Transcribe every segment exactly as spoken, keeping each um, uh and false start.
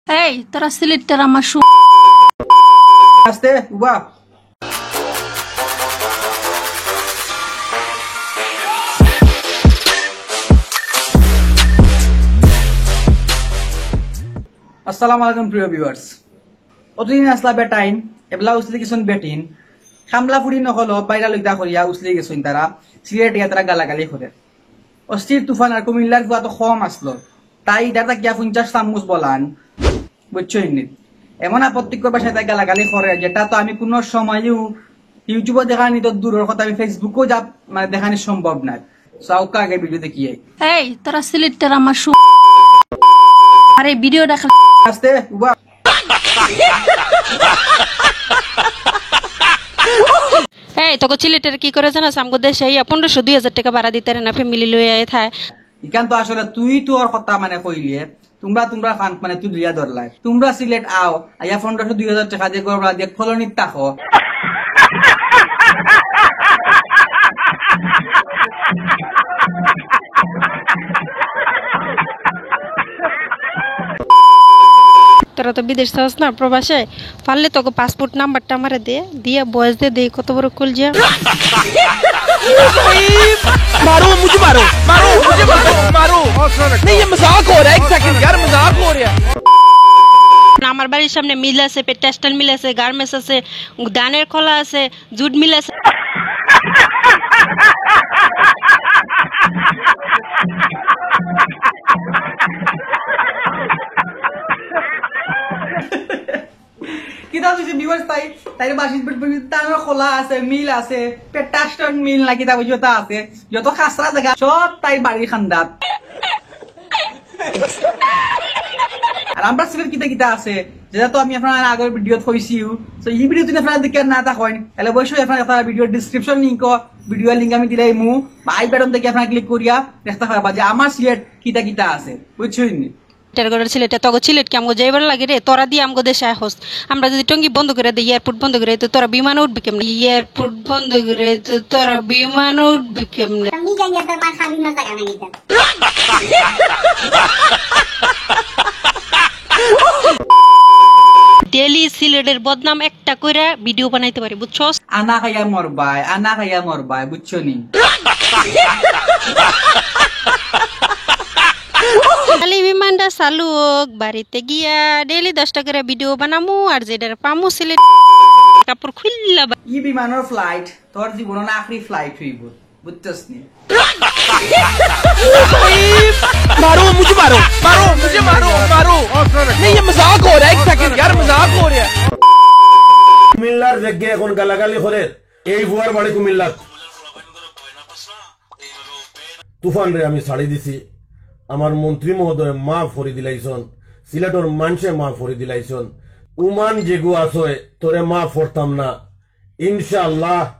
এই, তোরা সিলেটের আমার সু- আস্তে, উবা। আসসালামু আলাইকুম প্রিয় ভিউয়ার্স। অতদিন আসলা বেটাইন, এবলা উসলি গেছইন বেটিন। কামলা ফুড়ি নকল বাইরা লইতা করিয়া উসলি গেছইন তারা। সিলেট গিয়া তারা গালাগালি করে। অস্থির তুফান আর কুমিল্লার ফুয়া তো কম আসলো। তাই ইটা থাকিয়া পঞ্চাশ চামচ বলান। বুঝছইন নি? এমন আপত্তিকর ভাষায় তাই গালাগালি করে, যেটা তো আমি কোনো সময়ও YouTube-ও দেখানি তো দূরর কথা, আমি Facebook-ও যা, মানে, দেখানি সম্ভব নয়। So, আউক্কা আগে ভিডিও দেখিয়ে। এই, তোরা সিলেটের আমার সু- আরে, ভিডিও দেখা। আস্তে, উবা। এই, তোকে সিলেটের কি করে জানাস? আমগো দেশে আইয়া পনেরোশো দুই হাজার টাকা ভাড়া দিতে পারে না, ফ্যামিলি লইয়া আই থায়। ইখান তো আসলে তুই তোর কথা মানে কইলে, তোমরা, তোমরা খান মানে তুই লইয়া ধরলাই। তোমরা সিলেট আও, আইয়া পনেরোশো দুই হাজার টাকা দিয়ে ঘর ভাড়া দিয়ে কলোনিত থাকো। তোরা তো বিদেশ থাকস না, প্রবাসে, পারলে তোকে পাসপোর্ট নাম্বারটা আমারে দে, দিয়া বয়স দে, দে কত বড় কলজা। मारो, मुझे मारो, मारो, मुझे मारो, मारो। नहीं, ये मजाक हो रहा है, एक सेकंड यार, मजाक हो रहा है। আমার বাড়ির সামনে মিল আছে, টেক্সটাইল মিল আছে, গার্মেন্টস আছে, ধানের খলা আছে, জুট মিল আছে। কিতা হইছে ভিউয়ার্স? তাই, তাইর বাড়ির সামনে ধানের খলা আছে, মিল আছে, টেক্সটাইল মিল না কিতা বুঝি ওটা আছে, যত খাসরা জাগা সব তাইর বাড়ির কান্দাত। আর আমরার সিলেট কিতা কিতা আছে, যেটা তো আমি আপনারারে আগর ভিডিওত কইছিউ। So, ই ভিডিও যদি আপনারা দেখিয়া না থাকইন, তাইলে অবশ্যই আপনারা, আপনারা video description link, video link আমি দিলাইমু, বা আই বাটন থাকি আপনারা ক্লিক করিয়া দেখতা পারবা যে আমার সিলেট কিতা কিতা আছে, বুঝছইন নি? টের করে সিলেটে, তগো সিলেট কি আমগো যাইবার লাগে রে? তোরা দিয়া আমগো দেশে আহস। আমরা যদি টঙ্গী বন্ধ করে দেই, এয়ারপোর্ট বন্ধ করে দেই, তো তোরা বিমানে উঠবি কেমনে? এয়ারপোর্ট বন্ধ করে দেই, তো তোরা বিমানে উঠবি কেমনে? ডেইলি সিলেটের বদনাম একটা কইরা ভিডিও বানাইতে পারি, বুঝছস? আনা খাইয়া মরবায়, আনা খাইয়া মরবায়, বুঝছো নি? খালি বিমানটা চালু হোক, বাড়িতে গিয়া ডেইলি দশটা করে ভিডিও বানামু, আর যেটার পামু সিলেট কাপড় খুললা বা- ই বিমানর ফ্লাইট তোর জীবনর আখরি ফ্লাইট হইব, বুঝছস নি? मारो, मुझे मारो, मारो, मुझे मारो, मारो। नहीं, ये मजाक हो रहा है, एक सेकंड यार, मजाक हो रहा है। কুমিল্লার জেগে এখন গালাগালি করে, এই ফুয়ার বাড়ি কুমিল্লাত। তুফানরে আমি ছাড়ি দিছি, আমার মন্ত্রী মহোদয় মাফ করি দিলাইছন, সিলেটর মানষে মাফ করি দিলাইছন। উমান যেগু আছয়, তোরে মাফ করতাম না, ইনশাআল্লাহ।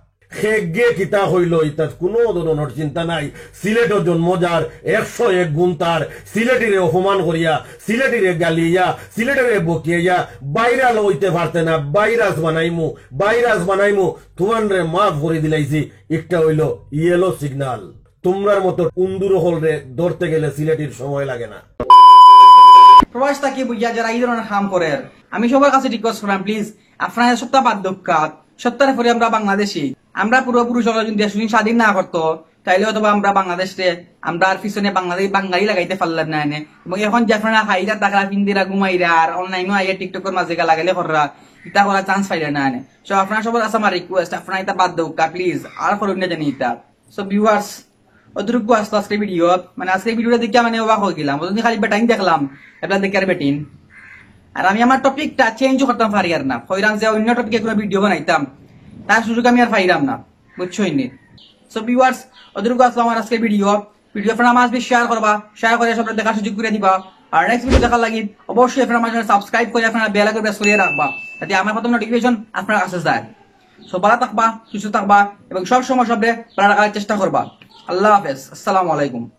হেগে কিতা হইল, ইতাত কোনো ধরনের চিন্তা নাই। সিলেটও জন্ম যার, একশো এক গুণ তার। সিলেটিরে অপমান করিয়া, সিলেটিরে গালিয়া, সিলেটিরে বকিয়া, ভাইরাল হইতে পারতে না, ভাইরাস বানাইমু, ভাইরাস বানাইমু। তুমানরে মাফ করে দিলাইছি। একটা হইল ইয়েলো সিগন্যাল। তুমরার মতো উন্দুর হলরে ধরতে গেলে সিলেটির সময় লাগে না। প্রবাস থাকি বুঝিয়া যারা এই ধরনের কাম করের, আমি সবার কাছে রিকোয়েস্ট করাম, প্লিজ, আপনারা সপ্তাহ বাদ দক্ষাত, সপ্তাহের পরে আমরা বাংলাদেশি, আমরা পূর্বপুরুষ সকলে যদি দেশ যদি স্বাধীন না করতো, তাইলে হয়তো বা আমরা বাংলাদেশে, আমরা আর পিছনে বাংলাদেশ, বাঙালি লাগাইতে পারলাম না এনে। এবং এখন যে আপনারা হাইরা, তাকরা, পিন্দিরা, ঘুমাইরা, আর অনলাইনও আইয়া টিকটকের মাঝে গালাগালি কররা, ইতা করার চান্স পাইরা না এনে। So আপনারা সবার কাছে আমার রিকোয়েস্ট, আপনারা ইতা বাদ দক্ষা, প্লিজ, আর করুন না জানি ইতা। So ভিউয়ার্স, অতটুকু আসলো আজকে ভিডিও। মানে আজকে ভিডিওটা দেখে মানে অবাক হয়ে গেলাম, অতদিন খালি বেটাইন দেখলাম, এবার দেখি আর বেটিন। আর আমি আমার টপিকটা চেঞ্জ করতাম পারি আর না, কইরাম যে অন্য টপিকে কোনো ভিডিও বানাইতাম, তার সুযোগ আমি আর পাইরাম না, বুঝছইন নি? So ভিউয়ার্স, অতটুকু আসলো আমার আজকে ভিডিও। ভিডিও আপনারা মাঝে শেয়ার করবা, শেয়ার করে সবরে দেখার সুযোগ করে দিবা। আর নেক্সট ভিডিও দেখার লাগি অবশ্যই আপনারা আমার চ্যানেল সাবস্ক্রাইব করে আপনারা বেল আইকন প্রেস করিয়া রাখবা, যাতে আমার প্রথম নোটিফিকেশন আপনার কাছে যায়। So ভালো থাকবা, সুস্থ থাকবা এবং সব সময় সবরে ভালো রাখার চেষ্টা করবা। আল্লাহ হাফেজ, আসসালামু আলাইকুম।